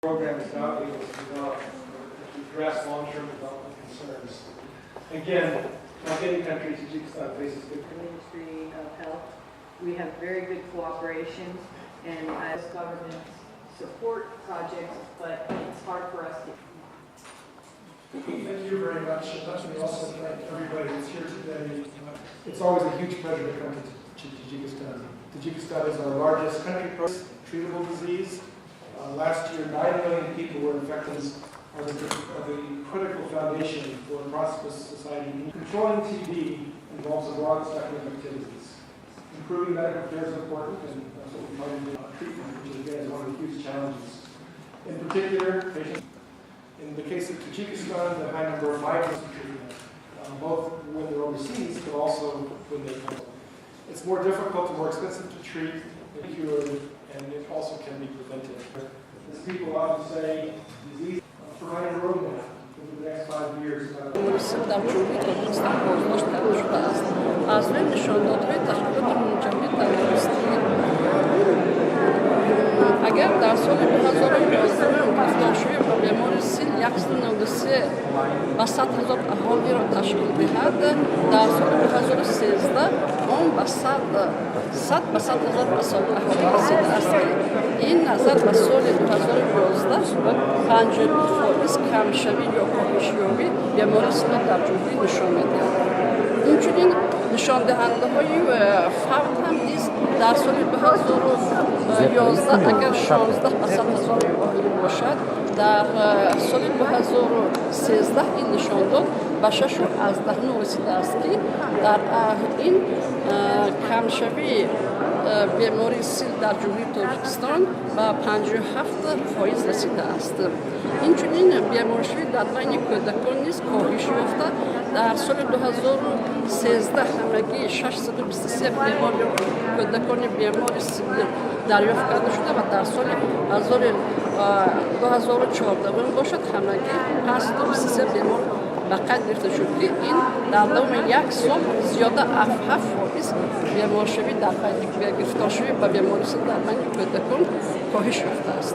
Program is not able to develop or to address long-term development concerns. Again, like any country, Tajikistan faces big The Ministry of Health. We have very good cooperation, and as governments support projects, but it's hard for us to. Thank you very much. And let me also thank everybody who's here today. It's always a huge pleasure to come to Tajikistan. Tajikistan is our largest country, treatable disease. Last year, 9 million people were infected, are the critical foundation for a prosperous society. Controlling TB involves a broad spectrum of activities. Improving medical care is important, and that's what we try to do. Treatment, which again is one of the huge challenges. In particular, patients in the case of Tajikistan, the high number of migrants treatment, both when they're overseas, but also when they come. It's more difficult and more expensive to treat, cured, and it also can be prevented. As people often say, disease provide a roadmap over the next 5 years. Сил дар Ҷумҳурии Тоҷикистон боздошт карда шудааст. Аз рӯи нишондодҳои Ташкилоти Умумиҷаҳонии Тандурустӣ, агар дар соли 2011 гирифторшавӣ ба бемори сил 193 ба 100 ҳазор аҳолиро ташкил диҳад, дар соли 2013 он ба 100 ба 100 ҳазор аҳолӣ расидааст, ки ин назар ба соли 2011 52% камшавӣ ё коҳишёбӣ бемори силро дар ҷумҳурӣ нишон медиҳад. Инчунин нишондиҳандаҳои фавт ҳам низ дар соли 2011 агар 16 ба 100 ҳазор аҳолӣ бошад, дар соли 2013 ин нишондод ба 6,9 расидааст, ки дар ин камшавии бемории сил дар Ҷумҳурии Тоҷикистон ба 57% расидааст. Инчунин беморшавӣ дар байни кӯдакон низ коҳиш ёфта, дар соли 2013 ҳамагӣ 623 бемор ё кӯдакони бемори сил дарёфт карда шуда ва дар соли 2014 бошад, ҳамагӣ 523 бемор ба қайд гирифта шуд, ки ин дар давоми як сол зиёда аз 7% беморшавӣ дар байни гирифторшавӣ ба бемории сил дар байни кӯдакон коҳиш ёфтааст.